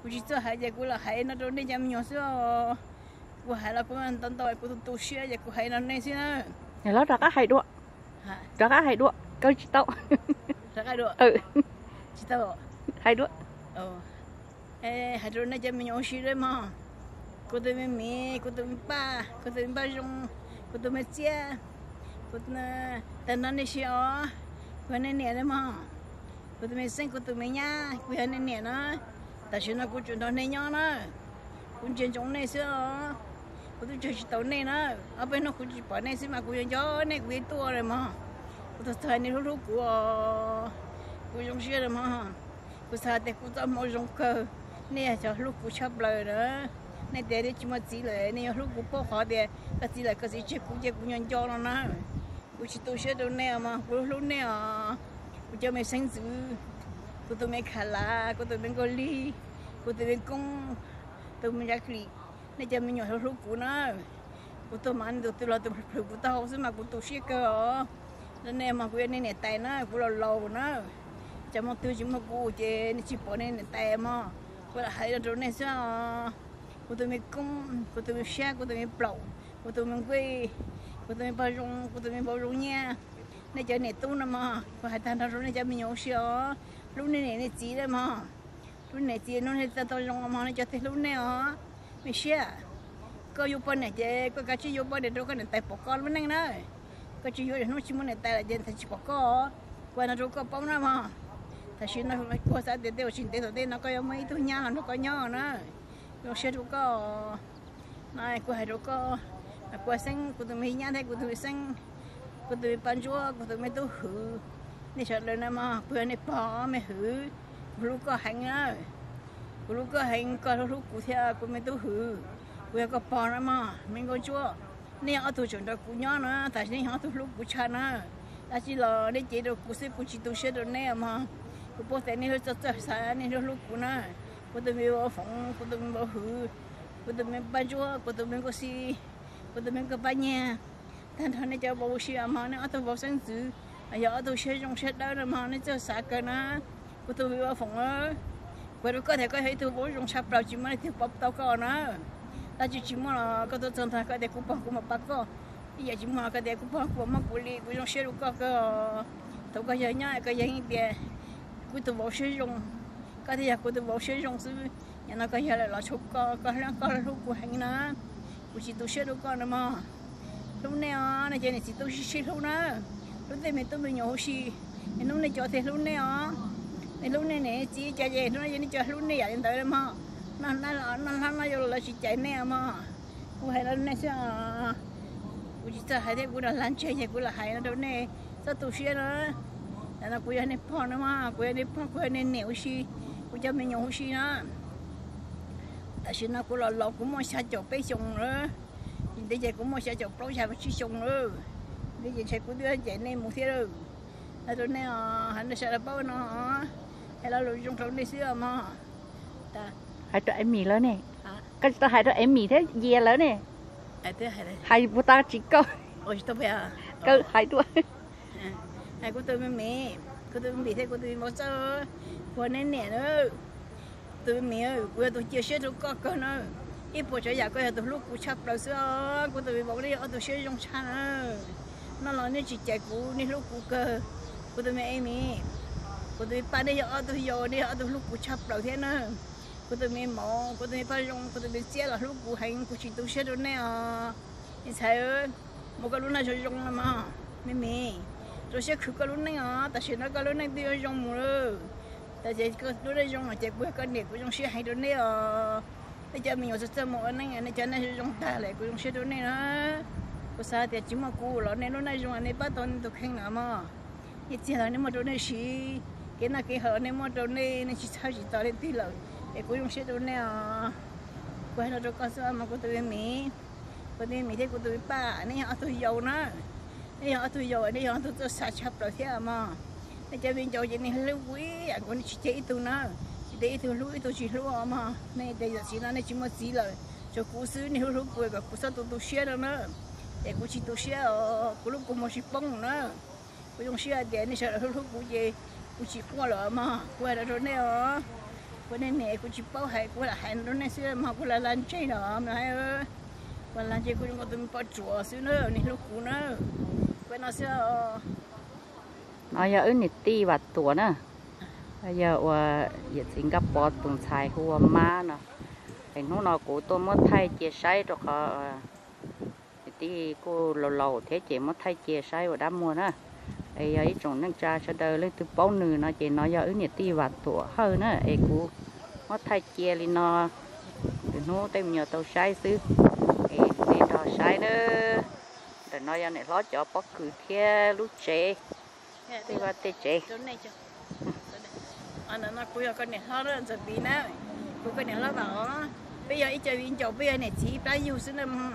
Kuv tsis txawj hais ces kuv lam hais no rau nej cov me nyuam xwb os. Kuv hais los kuv ntau ntau kuv tu tu siab ces kuv hais no nej xwb na. Los rov qab hais dua, rov qab hais dua, kawg tsis tau. Tsis tau, hais dua. Hais rau nej cov me nyuam ua si mog. Kuv tus me miv, kuv tus me paj, kuv tus me paj zoo, kuv tus me txiab, kuv, tag nrho nej siab os. Kuv yog nej niam mog. Kuv tus me xeeb, kuv tus me nyab, kuv yog nej niam na. Tam sim no kuv tseem nrog nej nyob na. Kuv ntsia ntsoov nej xwb os. Kuv twb tsawg tsis tau nej na. Ob peb hnub kuv tsis pom nej xwb mas kuv yuav nco nej, kuv yeej tuaj lawm mog. Kuv txog txog nej hlub hlub kuv os. Kuv zoo siab lawm mog. Kuv xav tias kuv txoj hmoo zoo kawg, nej yog cov hlub kuv tshaj plaws na. Nej tias nej tsis muaj txiv lawm, nej yuav hlub kuv, paub qhov tias koj txiv lawm koj txiv tseg kuv ces kuv nco nco no na. Kuv tsis tu siab rau nej os mog, kuv hlub nej os. Kuv cov me xeeb ntxwv, kuv tus me kha lav, kuv tus me nkauj lig, kuv tus me koob, tus me ya klim, nej cov me nyuam hlub hlub kuv na. Kuv tuaj mas tus twg los tus plhws kuv taub hau xwb mas kuv tu siab kawg os. Nej mog, kuv yog nej niam tais na, kuv laus laus na. Cov hmoo twg tsis muaj kuv ces nej tsis pom nej niam tais mog. Kuv lam hais no rau nej xwb os. Kuv tus me koob, kuv tus me siab, kuv tus me plaum, kuv tus me nkuaj, kuv tus me pog zoo, kuv tus me vauv zoo nyiaj, nej cov niam tub no mog, kuv hais tag nrho rau nej cov me nyuam ua si os. Hlub nej niam nej txiv lawm mog. Hlub niam txiv, hnub nej tau zoo mog, nej cov thiaj hlub nej os. Me siab, koj yuav poj niam ces koj kav tsij yuav poj niam rau koj niam tais pom koj lub neej na. Koj tsis yuav, hnub tsis muaj niam tais lawm ces niam tais tsis pom koj. Kuv hais no rau koj paub na mog. Tam sim no kuv xav tias tej uas tsis ntev tom ntej no koj yuav muaj ib tug nyab los nrog koj nyob na. Zoo siab rau koj. No kuv hais rau koj, kuv xeeb, kuv tus me nyab thiab kuv tus me xeeb, kuv tus me paj ntsuab, kuv tus me tub hwv, nej sawv daws na mog, kuv yog nej pog me hwv, kuv hlub koj heev na. Kuv hlub koj heev, koj hlub hlub kuv thiab kuv me tub hwv. Kuv yog koj pog na mog, me nkauj ntsuab. Nej yog ob tug tseem nrog kuv nyob na, tam sim nej yog ob tug hlub kuv tshaj na. Dab tsi los nej cev rau kuv xwb, kuv tsis tu siab rau nej mog. Kuv paub tias nej hlub txawj txawj xav, nej hlub hlub kuv na. Kuv tus me vauv foom, kuv tus me vauv hwv, kuv tus me paj ntsuab, kuv tus me nkauj xi, kuv tus me nkauj paj nyiag, tag nrho nej cov vauv ua si mog, nej ob tug vauv xeeb ntxwv, yog ob tug siab zoo siab dawb no mog, nej txawj xav kawg na. Kuv tus me vauv foom, kuv hais rau koj tias koj yog ib tug vauv zoo tshaj plaws, tsis muaj leej twg pab tau koj na. Dab tsi tsis muaj los koj tuaj txog ntag koj tias kuv pog kuv mam pab koj. Ib yam tsis muaj los koj tias kuv pog kuv mam muab kuv li, kuv zoo siab rau koj kawg. Thaum koj yog nyob koj yeej tias kuv tus vauv siab zoo, koj thiaj yog kuv tus vauv siab zoo xwb. Nim no koj yog lawm los tshuav koj, koj hlub, koj hlub kuv heev na. Kuv tsis tu siab rau koj no mog. Hlub nej os, nej cov niam txiv tub sib sib hlub na. Hlub tej me tub me nyuam huv si, hnub nej cov thiaj hlub nej os. Nej hlub nej niam txiv cas ces hnub nej cov hlub nej yam li ntawd mog. Noj hnab los noj hlab, noj yau los lawv tsis cais nej mog. Kuv hais no nej xwb os. Kuv tsis txawj hais thiab, kuv lam hla ntseg ces kuv lam hais no rau nej, txhob tu siab na. Tam no kuv yog nej pog no mog, kuv yog nej pog, kuv yog nej niam huv si, kuv cov me nyuam huv si na. Tam sim no kuv los laus, kuv muaj xya caum peb xyoos lawm. Tsis ntev ces kuv muaj xya caum plaub xya caum tsib xyoos lawm. Ntev ces ntshe kuv twb cem nej mus thiab lawm. Hais rau nej os, hais nej sawv daws paub no, hais lo lus zoo rau nej xwb os mog. Hais rau Amy lawv ne, koj tsis tau hais rau Amy thiab Yias lawv ne. Hais puas tau tsis koj, koj hais dua. Hais kuv tus me miv, kuv tus me miv thiab kuv tus me vauv txawj, kuv yog nej niam na. Tus me miv, kuv yog tus cia siab rau koj kawg na. Ib puas tsav yam koj yog tus hlub kuv tshaj plaws xwb os. Kuv tus me vauv, nej yog ob tug siab zoo tshaj na. Noj los nej tsis cais kuv, nej hlub kuv kawg. Kuv tus me Amy, kuv tus me paj, nej yog ob tug yau, nej yog ob tug hlub kuv tshaj plaws thiab na. Kuv tus me mauv, kuv tus me paj zoo, kuv tus me txiab los hlub kuv heev, kuv tsis tu siab rau nej os. Me ntxhais, mus koj lub neej zoo zoo no mog. Me miv, rau siab khwv koj lub neej os, tam sim no koj lub neej twb yuav zoo mus lawm. Tam sim koj lub neej zoo no ces kuv yog koj niam kuv zoo siab heev rau nej os. Nej cov me nyuam txawj txawj mus ua neej, nej cov neej zoo zoo tag lawm kuv zoo siab rau nej na. Kuv xav tias tsis muaj kuv los nej lub neej zoo, nej pab tau nej tus kheej no mog. Nej txiag los nej muaj rau nej siv, kev noj kev haus nej muaj rau nej, nej tsis txhawj tsis tos leej twg lawm, es kuv zoo siab rau nej os. Kuv hais no rau koj xwb mog kuv tus me miv. Kuv tus me miv thiab kuv tus me paj, nej yog ob tug yau na. Nej yog ob tug yau, nej yog ob tug txawj xav tshaj plaws thiab mog. Nej cov viv ncaus ces nej hlub kuv ib yam nkaus, nej tsis ceg ib tug na. Tsis tias ib tug hlub ib tug tsis hlub os mog. Nej tias yam txiv no nej tsis muaj txiv lawm, tshuav kuv xwb, nej hlub hlub kuv kom kuv txhob tu tu siab no na. Es kuv tsis tu siab os, kuv lub kua muag tsis poob na. Kuv zoo siab hais tias nej sawv daws hlub hlub kuv ces kuv tsis quaj lawm mog, kuv hais rau nej os. Kuv niam niam kuv tsis paub hais, kuv lam hais rau nej xwb mas kuv lam lag ntseg los mas hais, kuv lag ntseg kuv zoo nkaus tus me poj ruam xwb na, nej hlub kuv na. Kuv no xwb. No yog wb niam tij Vam Tuam na, yog ua yawm txiv Nkaj Pov tus ntxhais hu ua Mab no. Es hnub no kuv tuaj muab thaij cia saib rau qhov niam tij kuj laus laus thiab ces muab thaij cia saib ua dab muag na. Es yog ib tsoom neej tsa sawv daws leej twg paub nws no ces no yog wb niam tij Vam Tuam Hawj na, es kuv muab thaij cia li no, lwm hnub tej me nyuam tau saib xwb. Es nej nrog saib na, ntawm no yog niam hlob cov pob kws thiab lub tsev, tej vaj tej tsev. Kuv yog koj niam hlob Ntxawm Npiv na, kuv koj niam hlob Vam os. Peb yog ib co viv ncaus, peb yog niam txiv ib plab yug xwb na mog.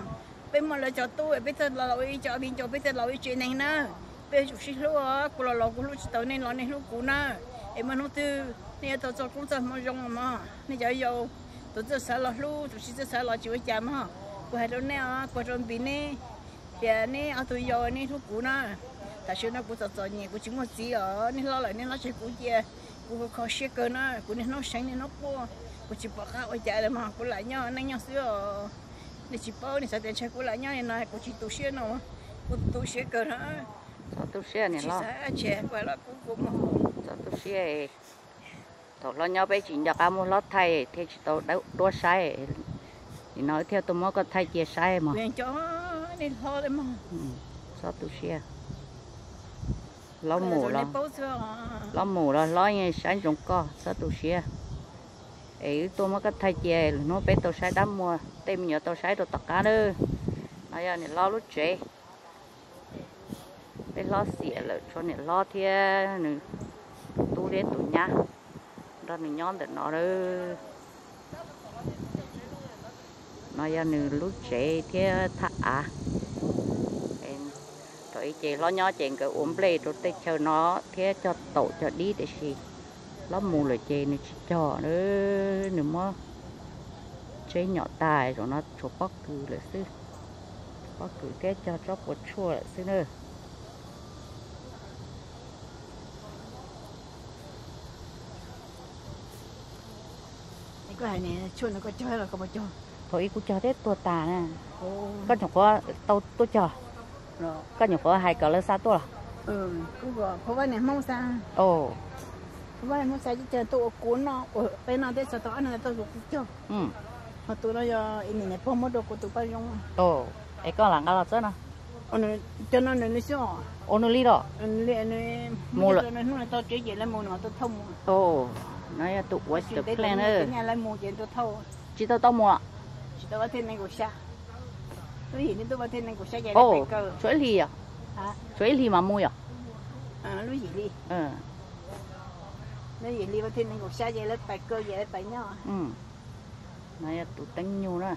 Peb muaj lawv cov tub, peb thiaj los ua ib co viv ncaus, peb thiaj los ua ib tsev neeg na. Peb yuav tsum sib hlub os, kuv los los kuv hlub tsis tau nej los nej hlub kuv na. Es muaj hnub twg nej yuav tau txoj koob txoj hmoov zoo mog. Nej cov yau, tus txawj xav los hlub, tus tsis txawj xav los tsis ua cas mog. Kuv hais rau nej os, kuv rau Npiv ne, tias neb ob tug yau neb hlub kuv na. Tam sim no kuv txom txom nyem, kuv tsis muaj txiv os, neb hlob lawm neb hlob tseg kuv cia, kuv kho siab kawg na, kuv niaj hnub seev niaj hnub quaj, kuv tsis pom qab ua cas li mog, kuv lam nyob neej nyob xwb os. Nej tsis paub, nej xav tias ntshai kuv lam nyob li no kuv tsis tu siab no, kuv tu siab kawg na. Txhob tu siab niam hlob, tsis xav tseg kuv los kuv kuv mus. Txhob tu siab. Thaum hlob nyob peb tsis nco qab muab hlob thaij thiaj tsis tau duab saib, nim no thiaj tuaj muab koj thaij cia saib mog. Txhob tu siab. Hlob mus los, hlob mus los hlob yeej saib ntsoov koj, txhob tu siab. Es wb tuaj muab koj thaij cia, lwm hnub peb tau saib dab muag, tej me nyuam tau saib rau tom qab na. No yog niam hlob lub tsev. Peb hlob xiam lawm, tshuav niam hlob thiab nws tus tub thiab tus nyab nrog nws nyob ntawm no. No yog nws lub tsev thiab thaj av. Thaum ub ces hlob nyob ces nkawd ua nplej rau tej chaw no thiab cog taum cog dib, tiam sis hlob mus lawm ces nws tsis cog, nws muab tseb nyom tas, zaum no tshuav pob kws lawm xwb. Pob kws thiab cog tsob puas tshuaj lawm xwb na. Thaum ub kuv cog thiab tuag tas na. Koj nyuam qhuav tau tuaj cog, koj nyuam qhuav hais kom lawv xa tuaj los? Pab Hmoob xa, pab Hmoob xa, tuaj ua kuv no, peb no thiab xa tau ob neeg tuaj ua kuv cog. Ho tus no yog niam pog muab rau kuv tus Paj Zoo. Es koj lam nqa los txawb no. Cov no nws li xwb os. Ua nws li los? Mus lawm, hnub no tau tsev ces lawv mus, nws mam tau thauj mus. No yog tus uas tsis tau pleej na. Tsis tau tau mus. Tsis tau vaj thej nees nkaum xya. Lub yim li tub vaj thej nees nkaum xya ces lawv pem kaw. Tshuav ib hlis yom? Tshuav ib hlis mas mus yom? Lub yim hli, lub yim hli vaj thej nees nkaum xya ces lawv pem kaw ces lawv pem nyob. No yog tus teeb nyuj na.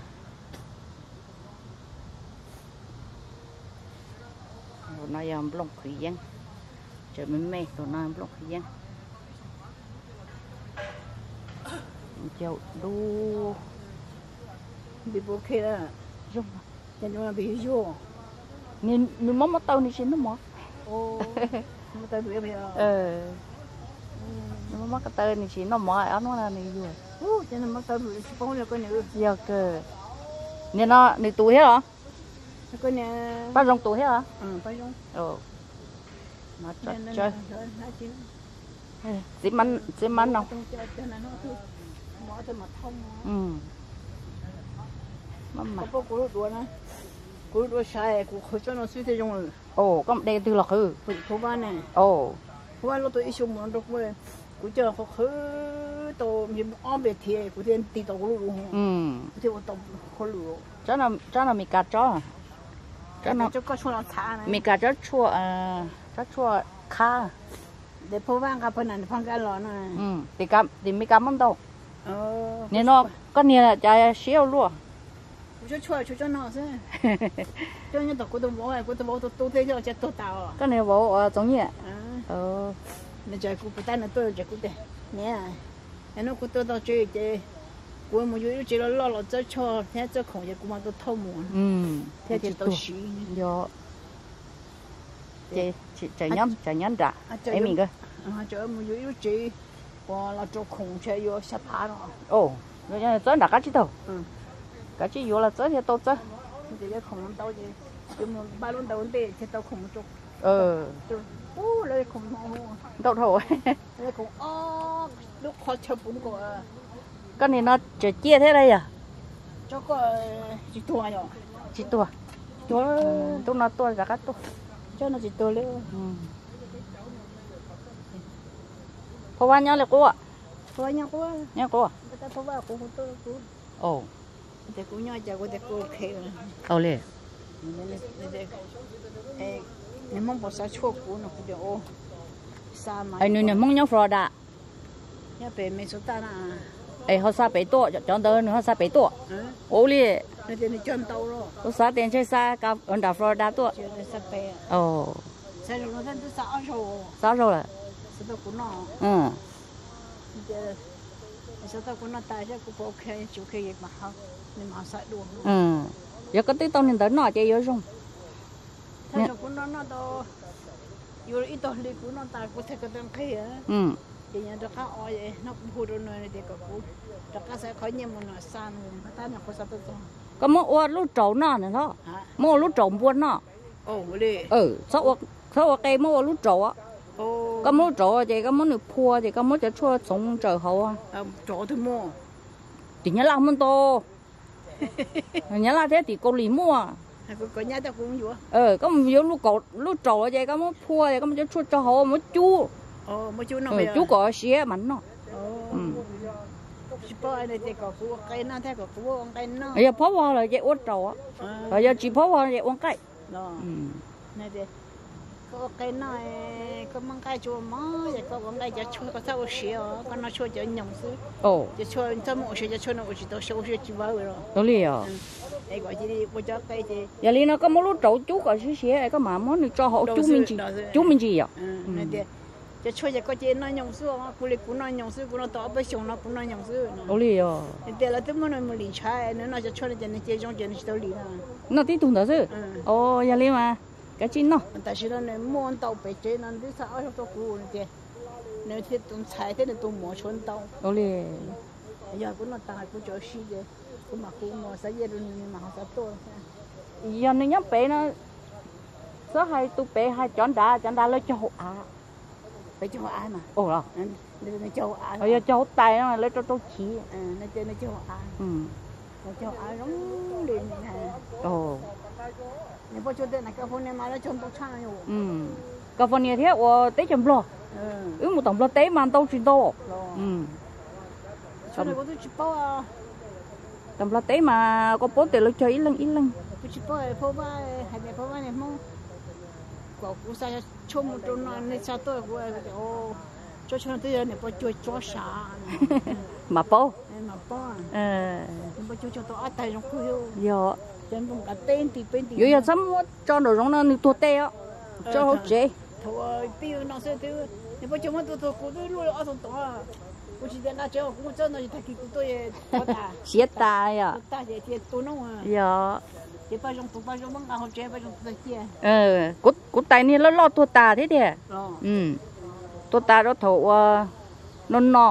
Tus no yog nplooj qhwv yeeb, tseem me me, tus no nplooj qhwv yeeb. Caum dub. Nws mob mob taw nws tsis noj mov. Nws mob mob taw nws tsis noj mov, ob hnub no nws yuag. Yog kawg. Nim no nws tus thiab los? Paj Zoo tus thiab los? Txiv Mab no. Kuv lub duav sav, kuv qhwv tsob no xwb thiaj zoo. Koj de twg los qhwv? Pab Vab ne, Pab Vab lub tau ib xyoo mus no rau kuv, kuv coj qhwv tau ob npe thiab kuv thiaj nti tau kuv lub duav, kuv thiaj ua tau hauj lwm. Tsob no Mes Kas tsob, Mes Kas tsob tshuaj, tsob tshuaj khab. Pab Vab nqa pab na, Pab Nkaj los na. Tim Mes Kas muaj ntau. Nim no koj niag cas siab ua luaj. Kuv tsob tshuaj, tsob no xwb. Coj nyob tom kuv tus vauv, kuv tus vauv tus tub thiab coj tuag tas. Koj niag vauv uas Txoov Nyiaj. Nws tsa kuv puas tab nws tuaj tsa kuv tias, niam, hnub kuv tuaj tau tsev ces kuv mus yuav ib lub tsev loj loj los txawb choj thiab txawb khoom ces kuv mam tuaj thauj mus. Thiab tsis tau siv. Ces tseem nyob nram es mi nkawd. Mus yuav ib lub tsev Ua los rau khoom ntshe yuav xya phav no. Txawb nram qab tsib taug. Kav tsij yuav los txawb thiaj tau txawb. Ces khoom ntau ces yuav mus npaj lub ntawd ua ntej thiaj tau khoom mus rau. Ub, lawv khoom ntau dhau. Lawv khoom ob lub qhov chaw puv nkaus. Koj nim no tseem ciaj thiab lawm yog? Tsis tuag yom? Tsis tuag. Ntuj no tuaj rov qab tuaj. Tsis tuag li. Phauj Vaj nyob li qub? Nyob qub. Tias kuv nyob cas kuv tias kuv ok. Li. Niag Hmoob puas xa tshuaj kuv no kuv tias, nws niag Hmoob nyob Florida. Nyob pem Minnesota na. Es ho xa pem tuaj, cov ntawd nws ho xa pem tuaj. Ua li. Kuv xav tias ntshe xa nram Florida tuaj. Xa ob zaug lawm. Yog koj twb tau niag ntawd noj ces yuav zoo. Kuv noj tau, yuav ib tog hli kuv noj tas kuv thiaj ko taw nqig. Ces nyob rov qab o, noj kuv hu rau nws tias kom kuv rov qab xa qhov nyiaj mus no xa nws tab nws qhuav xa tuaj txog. Koj muab ua lub raum noj na hlob. Muab ua lub raum npua noj. Txhob ua qe, muab ua lub raum. Koj muab lub raum ces koj muab nws phua ces koj muab cov tshuaj txhoov ntsaws hauv. Tim Nyab Laj muaj ntau. Nyab Laj thiab tim Kaus Lim muaj. Koj mus yuav lub raum ces koj muab phua ces koj muab cov tshuaj tso hauv muab cub. Cub kom siav mas noj. Yog phob vog lawm ces ua raum, yog tsis phob vog ces ua nqaij. Koj ua qe noj, koj muab nqaij tso mov es koj ua nqaij cov tshuaj koj txhob ua siav os, koj noj tshuaj cov nyoos xwb. Cov tshuaj txhob muab ua siav, cov tshuaj no ua tsis tau siav, ua siav tsis vawv li. Ua cov qe ces yog li no koj muab lub raum cub kom siav siav koj mam muab nws tso hauv cub me ntsis yom. Cov tshuaj ces koj cia noj nyoos xwb, kuv li kuv noj nyoos xwb, kuv noj tau ob peb xyoos no kuv noj nyoos xwb. Ua li os. Tias lawv twb muab nws mus lim ntshav, nws noj cov tshuaj no ces nws cia zoo ces nws tsis tau lim no. Noj tib tug ntawd xwb. Os, yog li mas kav tsij noj. Tam sim no nws muaj ntau pem tsev no twb xa ob zaug tuaj kuv tias nws thiab tus ntxhais thiab nws tus muam tshuav ntau. Ua li. Yog kuv noj tas kuv tso si ces kuv mam hu mus xa yiaj rau nws, nws mam ho xa tuaj. Yog nws nyob pem no, txhob hais tus pem, hais cov nrad, cov nrad lawv cog hauv av. Pem cog hauv av mas. Yog cog hauv tais no lawv rau rau chiv. California thiab ua teb chaws Nplog. Wb mus tom Nplog teb mas ntau tsis ntau. Tom Nplog teb mas koj paub tias lawv cog ib leeg ib leeg. Kuv xa tshuaj mus rau no, nej xa tuaj kuv, tshuaj no twb yog niam pog cuag tsob sav. Mas paub. Yog, yuav yog txhob muab tso nraum zoov no nws tuag teb os. Tso hauv tsev. Thaum pib no xwb twb niam pog cuag muab tuag tuag kuv twb luaj ob tug tom. Kuv tsis tias nqa tsev, kuv mus txog no tag kis kuv tuaj siav tas yom. Tag ces cia tua noob. Yog. Ces paj zoo tus paj zoo muab nqa hauv tsev, paj zoo tus tag cia. Kuv tais niag loj loj tuag tas thiab tiag. Tuag tas rau thaum uas no no.